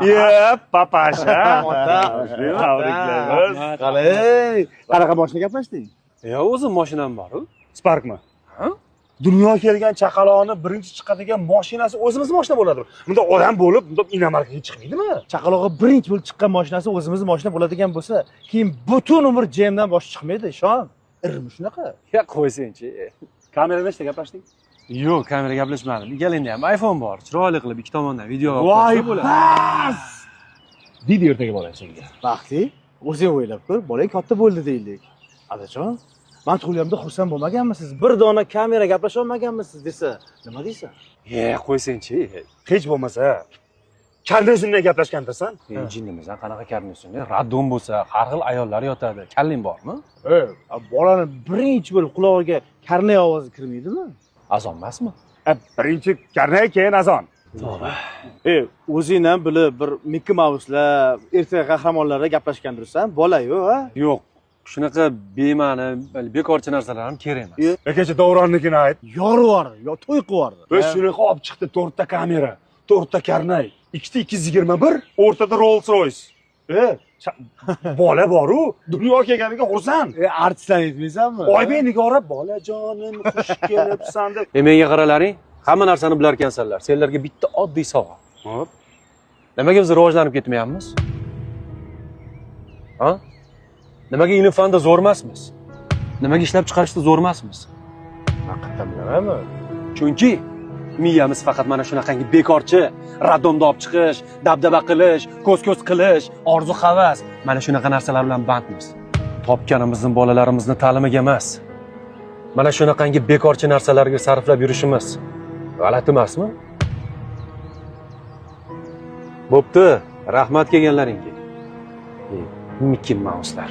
Ye, papasha. Ota. Tabriklaymiz. Qalay? Qanaqa mashina gaplashding? Yo, o'zim mashinam bor-u. Sparkmi? Ha? Dunyo kelgan chaqaloqni birinchi chiqadigan mashinasi o'zimiz mashina bo'ladi. Bunda odam bo'lib, bunda inomarkaga chiqmaydimi? Chaqalog'i birinchi bo'lib chiqqan mashinasi o'zimiz mashina bo'ladigan bo'lsa, keyin butun umr GMdan boshi chiqmaydi, ishon. Irmi shunaqa? Ya qo'ysangchi. Kamera nechta gaplashding? Yo'q, kamera gaplashmadim. Egalingda ham iPhone bor. Chiroyli qilib ikki tomondan video olib Voy, qo'ysa bo'ladi. bas! Deydi ertaga bolang senga. Baxtli, o'zing o'ylab ko'r, bolang katta bo'ldi deylik. Adajon, men tug'ilganimda xursand bo'lmaganmisiz? Bir dona kamera gaplasha olmaganmisiz desa, nima deysan? Ye, qo'ysangchi. Hech bo'lmasa karnezimdan gaplashgandirsan. Jinnimizdan qanaqa karnezimda? Raddom bo'lsa, har xil ayollar yotadi. Kalling bormi? E, bolani birinchi bo'lib qulog'iga karnay ovozi kirmaydimi? Azon emasmi? Birinchi karnay, keyin azon. To'g'ri. O'zing ham bilib bir Mickey Mouse'lar, ertak qahramonlarida gaplashgandirsan, bola-yu, ha? Yo'q, shunaqa bema'ni, bekorchi narsalar ham kerak emas. Kecha Davronnikini ayt. Yorib yubordi, yo to'y qilib yubordi. Biz shunaqa olib chiqdi, 4 ta kamera, 4 ta karnay, ikkita 221, o'rtada Rolls Royce. Bola bor-u, dunyo kelganiga xursand. Artistlarni aytmaysanmi? Oybek Nigora, bolajonim, xush kelibsan deb. Menga qaralaring, hamma narsani bilar ekansanlar. Senlarga bitta oddiy savol. Hop. Nimaga biz rivojlanib ketmayapmiz? Ha? Nimaga ilm fanda zo'r emasmiz? Nimaga ishlab chiqarishda zo'r emasmiz? Haqiqatan bilamanmi? Chunki miyamiz faqat mana shunaqangi bekorchi, radomda olib chiqish, dabdaba qilish, ko'z-ko'z qilish, orzu havas, mana shunaqa narsalar bilan bandmiz. Topganimizni bolalarimizni ta'limiga emas, mana shunaqangi bekorchi narsalarga sarflab yurishimiz g'alati emasmi? Bo'pti, rahmat kelganlaringga. Mickey Mouse'lar.